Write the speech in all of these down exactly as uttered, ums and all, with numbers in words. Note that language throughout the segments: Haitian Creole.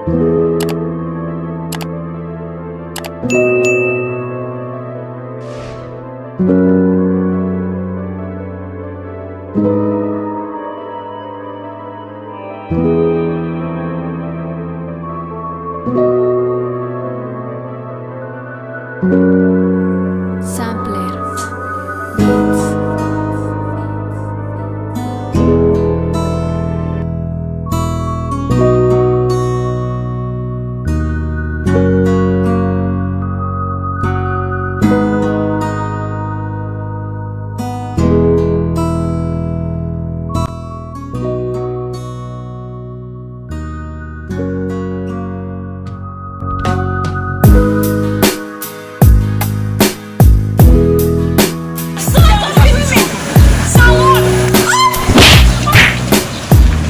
Sampler Beats.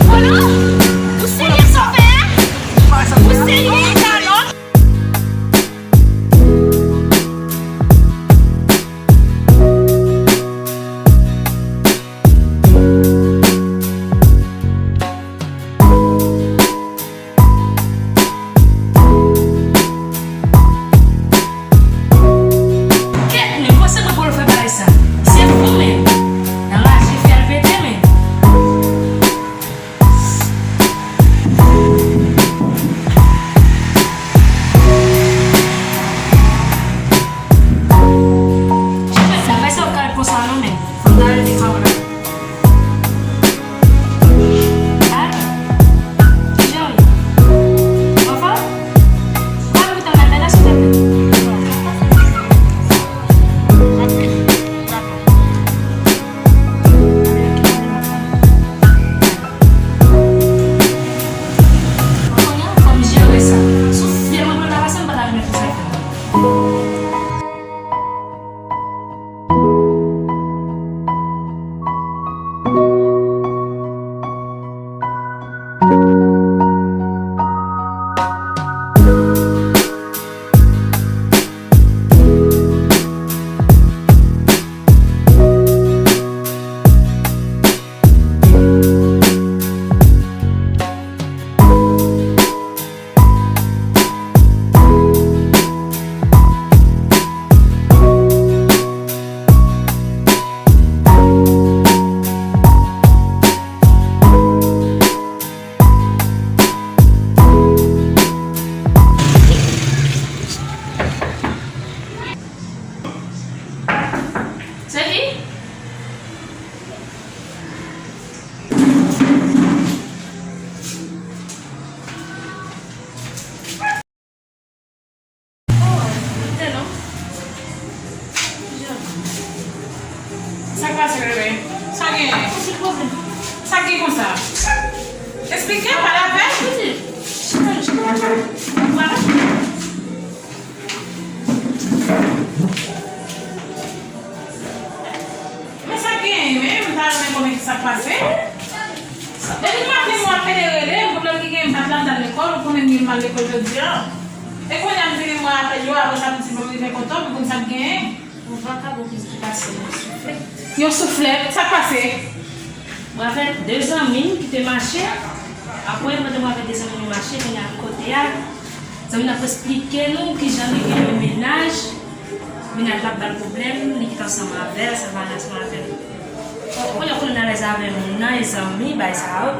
Salòp! Ou serye sa w fè a? Ou serye, salòp? Kèt, men, bon, se mwen pou l fè bagay sa. Se fou, men. Nan raje, fè l pete, men. Bagay sa yo ka ret konsa non, men. Fò m ta rete kay la. Se ki? Sa k pase, bebe? Sa genyen? Sa k gen konsa? Esplike, pale avè m. Men sa k genyen menm, m ta renmen konnen ki sa k pase. Depi maten mwen ap pede rele m, pwoblèm ki genyen, m pa t la, m t al lekòl, ou konnen m gen mal lekòl jodi a. E kounye a m vini mwen apèl yo, apre sa m di bon m rive kote w, m konn sa k genyen. Yon vakabon ki pase yon souflèt. Yon souflèt? Sa k pase? Mwen avèk de zanmi m ki te mache. Apre, pandan mwen avèk de zanmi m mache, kounye a kote a, zanmi m nan ap esplike nou kijan li gen yon mennaj. Mennaj la ap ba l pwoblèm, li kite ansanm avè l, sa pa ansanm avè l. Kounye a, kounye a, l alèz avè moun nan, e zanmi, bagay sa yo.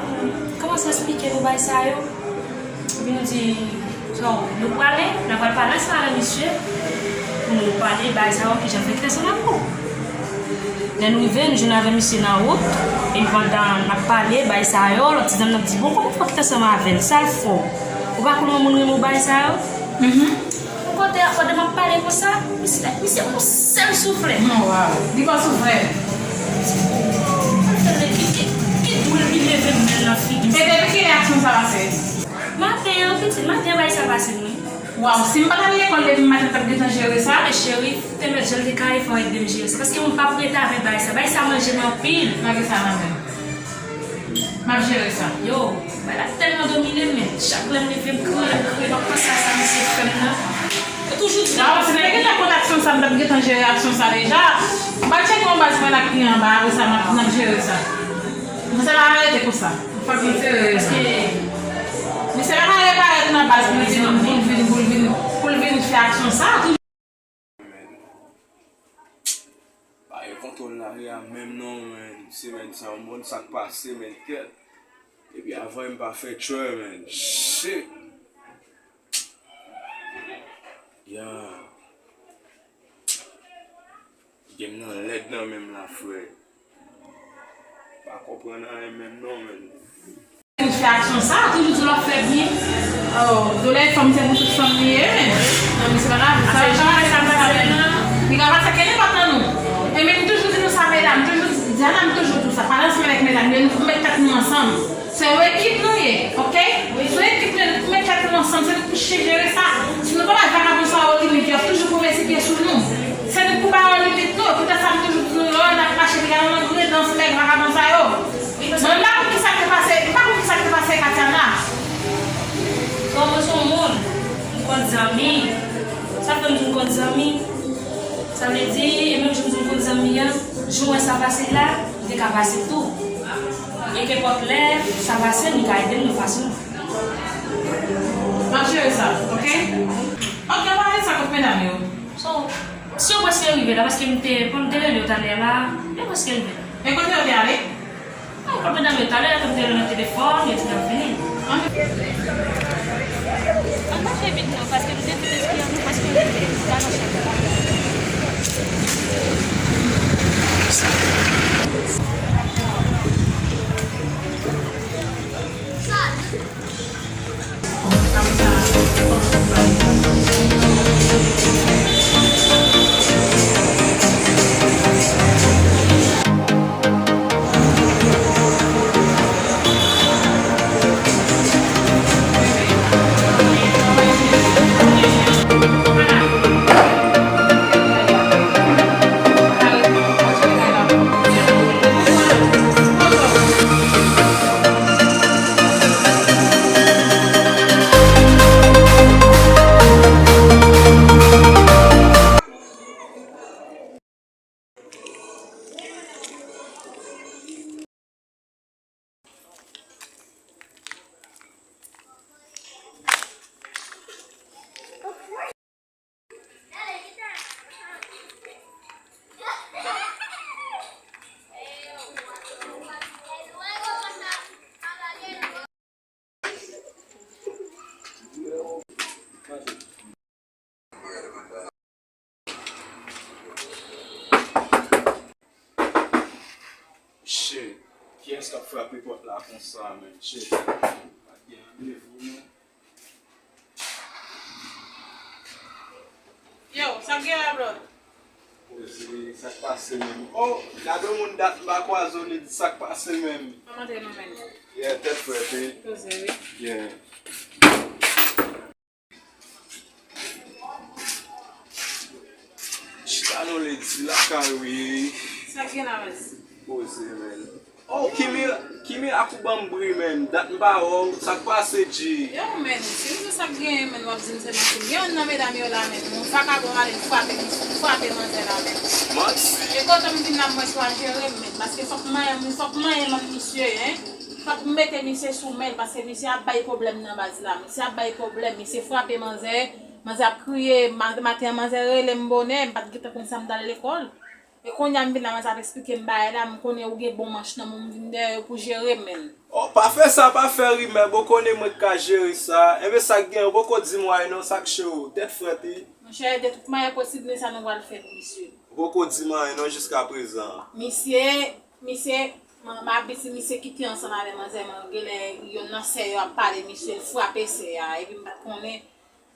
Kòmanse esplike nou bagay sa yo. Epi nou di, so, nou prale, n a pral pale ansanm avè misye, pou nou pale bagay sa yo, kijan l fè kite ansanm avè w. Lè nou rive, nou jwenn avè misye nan wout, epi pandan n ap pale bagay sa yo, lòt ti zanmi nan ap di, bon, kòman w fè w kite ansanm avè l? Sa l fè w? Ou pa konn yon moun renmen w bagay sa yo? Mhm. Yon kote a, pandan m ap pale konsa, misye, misye yon sèl souflèt. Non, waw. Li ba w souflèt. Sa fè l ki, ki, ki dwèl li leve m nan figi. E depi kilè aksyon sa pase? Maten an, pitit, maten an bagay sa pase, wi. Waw, si m pa t al lekòl depi maten, m t ap gentan jere sa. E cheri, te mèt jan l te ka ye, fò w ede m jere sa. Paske mwen p ap rete avèk bagay sa. Bagay sa manje m anpil. Lage sa nan men m. M ap jere sa. Yo, bagay la tèlman domine m, men chak lè m leve, m kriye, m kriye, m ap panse a sa misye fè m nan. Yo toujou di. Waw, si m te gentan konn aksyon sa, m t ap gentan jere aksyon sa deja. M pral tcheke yon baz mwen ak kliyan anba, apre sa, m ap, n ap jere sa. Misye pa ka rete konsa. Fòk m sere. Paske misye pa ka reparèt nan Baz pou l vin, pou l vin, pou l vin, pou l vin fè aksyon sa, toujou. Men, pa gen kontwòl lari a menm non, men, semèn sa, yon bon sa k pase, men, kèt. Epi avan m pa fè tchwè, men, shit. Ya. Game nan lèd nan menm la, frè. Pa konprann anyen menm non, men. Fè aksyon sa, toujou di w ap fè byen. Oh, doulè fanm se pou tout fanm li ye, men. Non, men se pa la, sa, sa, sa, sa, sa, li ka pase ke nenpòt nan nou. E men m toujou di nou sa, medam, m toujou di, Diana, m toujou di w sa, pa nan semèn avèk medam yo, nou pou met tèt nou ansanm. Se yon ekip nou ye, oke? Se yon ekip nou ye, nou pou met tèt nou ansanm, se nou pou chanje sa. Si nou pa bay vakabon sa yo limit, y ap toujou pwomete pye sou nou. Se nou pou ba yo limit nou, poutèt sa m toujou di nou yo, n ap mache, piga nan grangridans nèg vakabon sa yo. Mwen m pa konn kisa k te pase, m pa konn kisa k te pase Katiana. Bon, mwen se yon moun, m konn zanmi. Sa fè m di m konn zanmi? Sa vle di, e menm jan m di m konn zanmi an, jan w wè sa pase la, li te ka pase tou. E kenpòt lè sa pase, li ka ede m nan fason. M ap jere sa, oke? Oke, pale sa kot medam yo. So, si yo prèske rive la, paske m te, pou m te rele yo talè la, yo prèske rive la. E kote yo te ale? Yo konn mennen yo talè, yo te nan telefòn, yo te nan vini. Ann mache vit non, paske m te di depi an nou prèske rive, nou pa nan chèf la. Shit, kiyès k ap frape pòt la konsa, men? Shit, pa t gen randevou, non. Yo, sa k gen la, bro? Poze, sa k pase menm? Oh, gade yon moun dat m pa kwaze w, li di sa k pase menm. Kòman te nou menm? Yeah, tèt frèt, wi. Poze, wi. Yeah. Chita non, lady, lakay ou ye. Sa k gen la, baz? Poze, men. Oh, Kimi, Kimi ak ou ban m bri, men. Dat m pa wè w. Sa k pase, G? Yo, men, si m di sa k genyen, men, w ap di m se manti. Gen youn nan medam yo la, men. Yon vakabon ale, l frape, l frape manzè la, men. Manti? E kote m vin la, m wè twa jere m, men. Paske fòk manyen, fòk manyen m ak misye, en. Fòk m mete misye sou men l, paske misye ap bay pwoblèm nan baz la. Misye ap bay pwoblèm, misye frape manzè. Manzè ap kriye, ma-, maten an manzè rele m bonè, m pa t gentan konn sa m t al lekòl. E kounye a m vin la, manzè ap eksplike m bagay la, m konnen ou gen bon manch nan men w, m vin dèyè yo pou jere m, men. Oh, pa fè sa, pa fè rimè, bon konnen mwen k ka jere sa. Enben sa k gen, ou poko di m anyen non, sa k cho, tèt frèt wi. Monchè, de tout manyè posib, men sa nou pral fè pou misye. Ou poko di m anyen non jiskaprezan. Misye, misye, m, m ap di misye kite ansanm avè manzè, men genlè yonn nan sè yo ap pale misye, l frape sè a, epi m pa t konnen.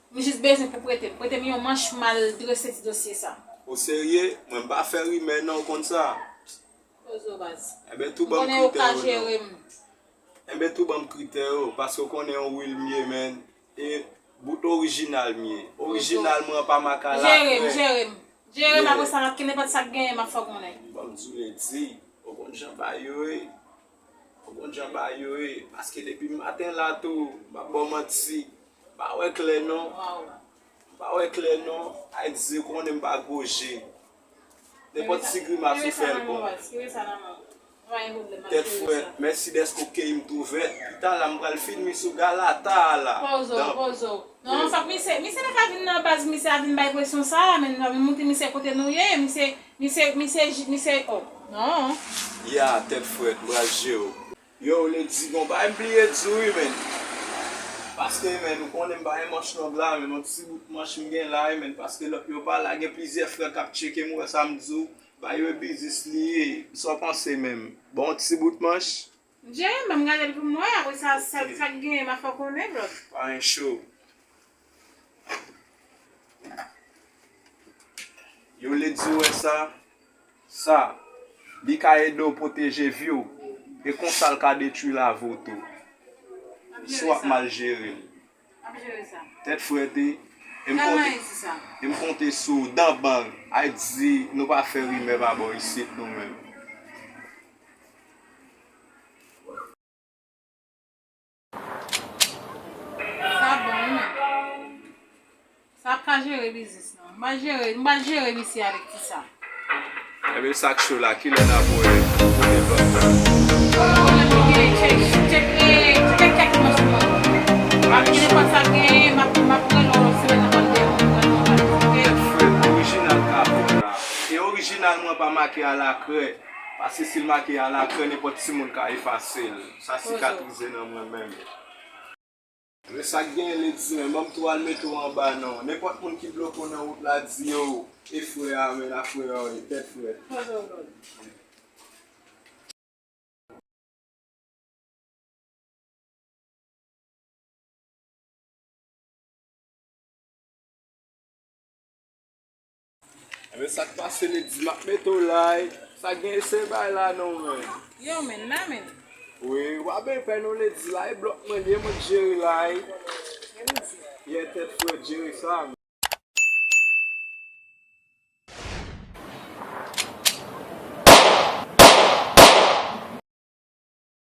M jis bezwen pou prete m. Prete m yon manch, m al drese ti dosye sa. Ou serye? Mwen m pa fè rimè non, ou konn sa. Poze w baz. Enben tou ban m kritè yo non. M konnen ou ka jere m. Enben tou ban m kritè yo, paske w konnen yon wil m ye, men. E bout orijinal m ye. Orijinal mwen an pa makala. Jere m, jere m. Jere m, apre sa, n ap kenbe nenpòt sa k genyen, m ap fè w konnen. Ban m di w lady, ou konn jan bagay yo ye. Ou konn jan bagay yo ye. Paske depi maten la tou, m ap ba w manti. M pa wè klè non. M pa wè klè non. Ay di, ou konnen m pa gwo je. Nenpòt ti grimas ou fè l bon. Kire sa nan men w. Pa gen pwoblèm, m ap jere sa. Tèt frèt, mèsi dèske w keyi m tou vèt. Pita la, m pral fin mi sou galata a la. Pozo, pozo. Non, fòk misye, misye pa ka vin nan baz, misye a vin bay presyon sa a, men nou pa vin montre misye kote nou ye, misye, misye, misye, misye, oh, non. Ya, tèt frèt, m pral jere w. Yo, Lady, gon bagay m bliye di w wi, men. Paske, men, ou konnen m pa gen manch long la, men, yon ti bout manch m gen la, wi, men, paske lòt yo pa la, gen plizyè frè k ap tcheke m, ou wè sa m di w, ba yo e biznis li ye, sa w panse menm? Bon, yon ti bout manch? M jere, men m gade l pou m wè, apre sa, sa, sa k genyen, m a fè w konnen, bro. Pa gen cho. Yo, Lady, ou wè sa? Sa, li ka ede w pwoteje vi w, e konsa l ka detwi lavi w tou. Si w ap mal jere l. Tèt frèt, e m konte, e m konte sou w, dan bang, ay di nou pa fè rimè pa bò isit nou menm. Sa bon, wi, men. Sa ap ka jere biznis lan. M pa jere, m pa jere misye avèk ti sa. Ebyen, sa k cho la, kilè n ap wè kote lòt la? Tchèk, tchèk, tchèk, tchèk, tchèk, tchèk, tchèk, tchèk, tchèk. M ap gen nenpòt sa k genyen, m ap, m ap rele w semèn nan, m ap rele w, m ap rele w, oke? Tèt frèt, orijinal k ap fè la. E orijinal mwen pa make a la krè. Paske si l make a la krè, nenpòt timoun ka efase l. Sa sikatrize nan mwen menm. Men sa k genyen, Lady, men ban m tou al mete w anba non. Nenpòt moun ki bloke w nan wout la, di yo, e frè a, men a frè a w ye, tèt frèt. Ebyen, sa k pase, Lady, m ap mete w la, e. Sa k genyen, se bay la, non, men. Yo, men, la, men. Wi, w ap byen pè, non, Lady, la, e blòk mwen, li e mwen k jere la, e. Ye, tèt frèt, jere sa, men.